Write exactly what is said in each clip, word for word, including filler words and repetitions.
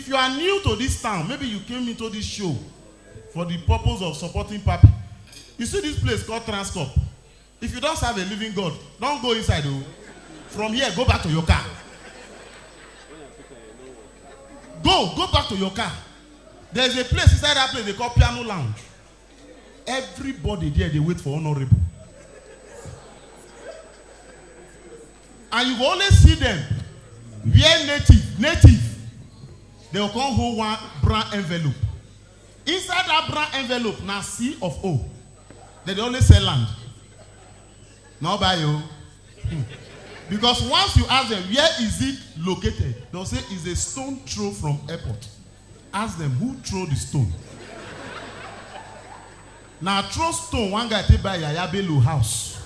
If you are new to this town, maybe you came into this show for the purpose of supporting Papi. You see this place called Transcorp. If you don't serve a living God, don't go inside o. From here, go back to your car. Go, go back to your car. There is a place inside that place they call Piano Lounge. Everybody there dey wait for Honorable. And you go only see them wear native, native. They go come hold one brown envelope. Inside that brown envelope na C of O. They dey only sell land. No buy o. Hmm. Because once you ask them, "Where is it located?" They'll say, "It's a stone throw from airport." Ask them, "Who throw the stone?" Na throw stone one guy take buy Yaya Bello house.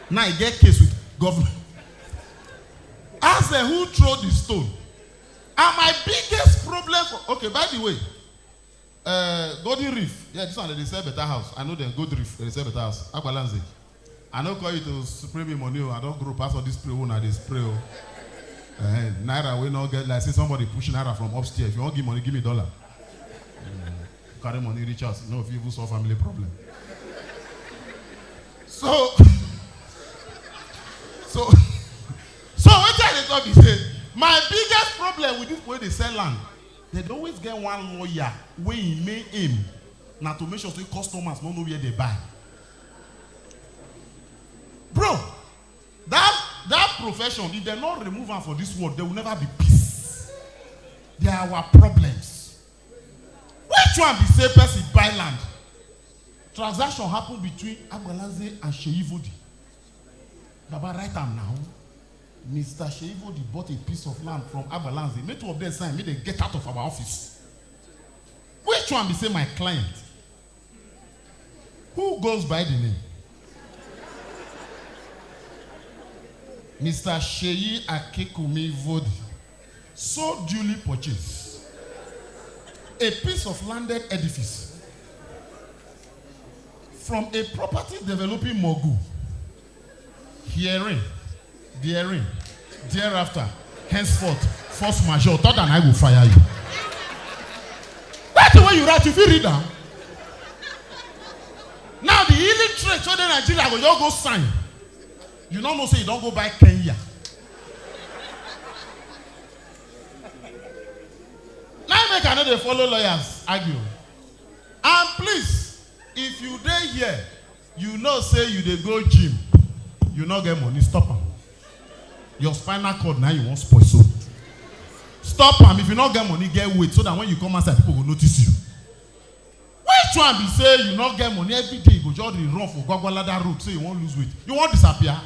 Now he get case with government. Ask them, "Who throw the stone?" And my biggest problem for, okay, by the way, uh, Golden Reef, yeah, this one, they sell better house. I know them, Gold Reef, they sell better house. Agbalanze. I no call you to spray me money o. I don grow pass all this spray wey una dey spray o. Eh, naira wey no get, like say somebody push naira from upstairs. If you wan give money, give me dollar. Mm, carry money reach house. No fit even solve family problem. So, so, so wetin I dey talk be say, my biggest problem with people wey dey sell land, they dey always get one lawyer wey im main aim na to make sure say customers no know where they buy. Bro, that, that profession, if they no remove am for this world, there will never be peace. They are our problems. Which one be say person buy land? Transaction happen between Agbalanze and Seyi Vodi. Baba, write am now. Mister Seyi Vodi bought a piece of land from Agbalanze. Make two of them sign, make they get out of our office. Which one be say my client? Who goes by the name? Mister Seyi Akinkunmi Vodi so duly purchased a piece of landed edifice from a property developing mogul. Hearing, therein, thereafter, henceforth, force majeure, third and I go fire you. That thing wey you write, you fit read am. Now the illiterate wey dey Nigeria go just go sign. You no know say you don go buy Kenya. Now make I no dey follow lawyers argue. And please, if you dey here, you know say you dey go gym, you no get money, stop am. Your spinal cord na you wan spoil so. Stop am. If you no get money, get weight so that when you come outside, people go notice you. Which one be say you no get money, every day you go just dey run for Gwagwalada road say you wan lose weight? You wan disappear?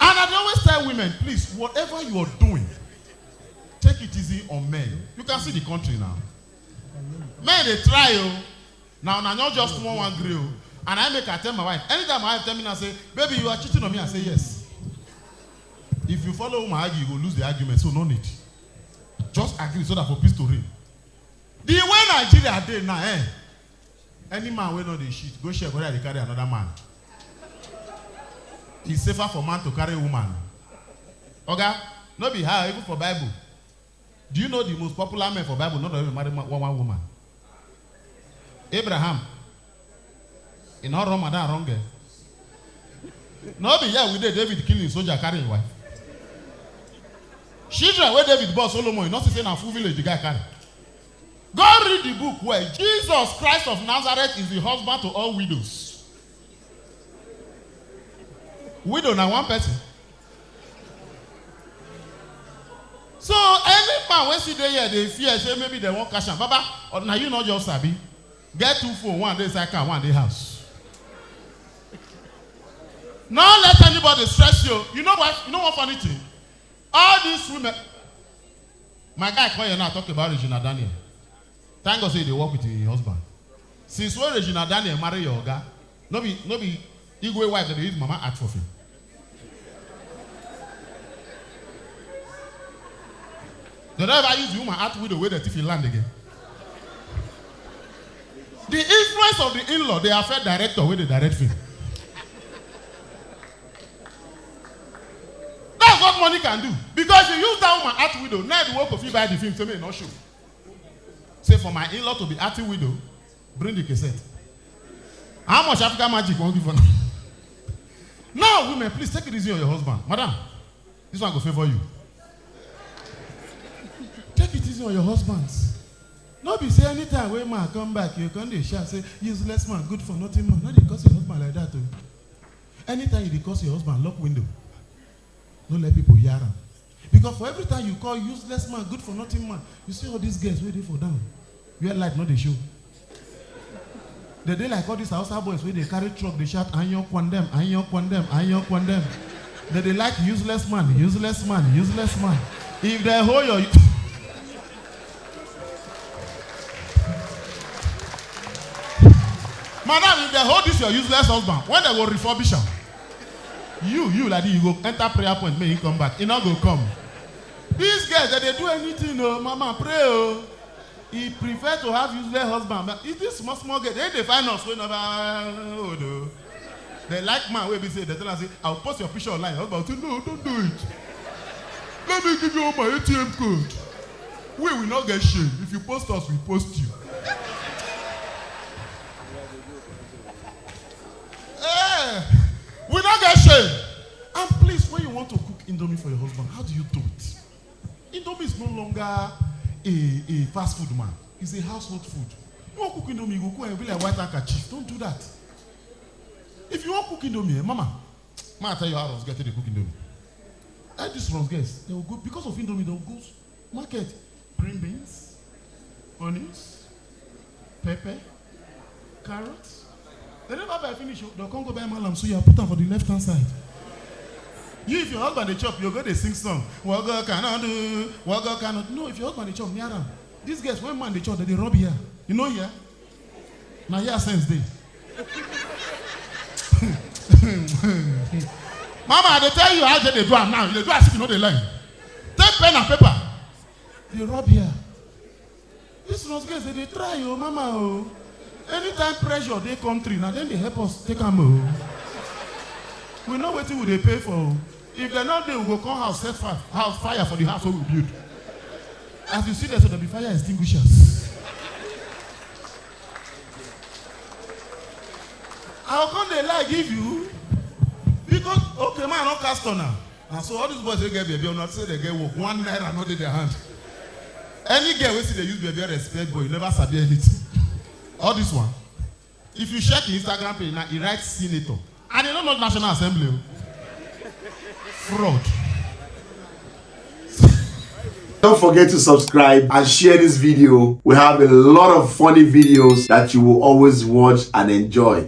And I dey always tell women, please, whatever you are doing, take it easy on men. You can see the country now. Men dey try o. Now, na not just one one gree o. And I make I tell my wife. Anytime my wife tell me now say, "Baby, you are cheating on me," I say, "Yes." If you follow woman argue, you go lose the argument, so no need. Just agree so that for peace to reign. The way Nigeria dey now, eh? Any man wey no dey shit, go check whether they carry another man. It's safer for man to carry woman. Oga, no be how, even for Bible. Do you know the most popular men for Bible? Not even marry ma-, one, one woman. Abraham. He not run madam wrong girl. No be here we dey, David killing soldier, carry him wife. Children wey David born Solomon, you no see say na full village the guy carry. Go read the book well. Jesus Christ of Nazareth is the husband to all widows. Widow na one person. So any man wey still dey here dey fear say maybe they wan catch am. Baba, or na you no just sabi. Get two phone, one dey inside car, one dey house. No let anybody stress you. You know what? You know one funny thing? All these women, my guy come here now talk about Regina Daniel. Thank God say he dey work with him husband. Since when Regina Daniel marry your oga, no be, no be Igwe wife that dey use mama act for film. They don't ever use the woman act widow wey the thief land again. The influence of the in-law dey affect director wey dey direct film. That's What money can do? Because you use that woman act widow, now the work of you buy the film, say me no show. Say for my in-law to be acting widow, bring the cassette. How much African magic won't give for now? Now, women, please take it easy on your husband. Madam, this one go favor you. Take it easy on your husbands. No be say anytime wey man come back, you come dey shout say, "Useless man, good for nothing man." No dey curse your husband like that o. Anytime you dey curse your husband, lock window. No let people hear am. Because for every time you call useless man, good for nothing man, you see all these girls wey dey for down where light no dey show. They dey like all these Hausa boys wey dey carry truck dey shout, "Anyo kwandem, anyo kwandem, anyo kwandem." They dey like useless man, useless man, useless man. If they hold your Madam, if they hold this your useless husband, when they go refurbish am? You, you like this, you go enter prayer point, make him come back. He not go come. These girls, they dey do anything, oh, mama, pray, oh. He prefer to have useless husband. But is this small, small girl? They dey find us, we never old, oh. They like man, wey be say, they tell us, say, "I'll post your picture online." Husband say, "No, don't do it. Let me give you all my A T M code." We will not get shame. If you post us, we post you. Eh, we not get shame. And please, when you want to cook Indomie for your husband, how do you do it? Indomie is no longer a, a fast food, man. It's a household food. You want cook Indomie, you go cook and be like white handkerchief. Don't do that. If you want cook Indomie, eh, mama, ma tell you how Ros get to dey cook Indomie. Eh, this Ros get, they will go, because of Indomie, they will go market, green beans, onions, pepper, carrots. They never buy finish, oh, they'll come go buy malam suya, put am for the left hand side. You, if your husband dey chop, you go dey sing song. What God cannot do, what God cannot. No, if your husband dey chop, near am. These girls, when man dey chop, they dey rub here. You know here? Na here sense dey. Mama, I dey tell you how they dey do am now. You dey do as if you no dey learn. Take pen and paper. Dey rub here. This Ros girls, they dey try, oh, mama, oh. Anytime pressure dey country, na dem dey help us take am, oh. We know wetin we dey pay for, oh. If dem no dey, we go come house, set fire, house fire for the house wey we build. As you see there, so there be fire extinguishers. I go come dey lie give you because, okay, man, I no cast on am. And so all these boys wey get baby, una say they get work, one naira no dey their hand. Any girl wey see dey use baby respect boy, you never sabi anything. All this one, if you check the Instagram page, na he write senator, and he no know National Assembly o. Fraud. Don't forget to subscribe and share this video. We have a lot of funny videos that you will always watch and enjoy.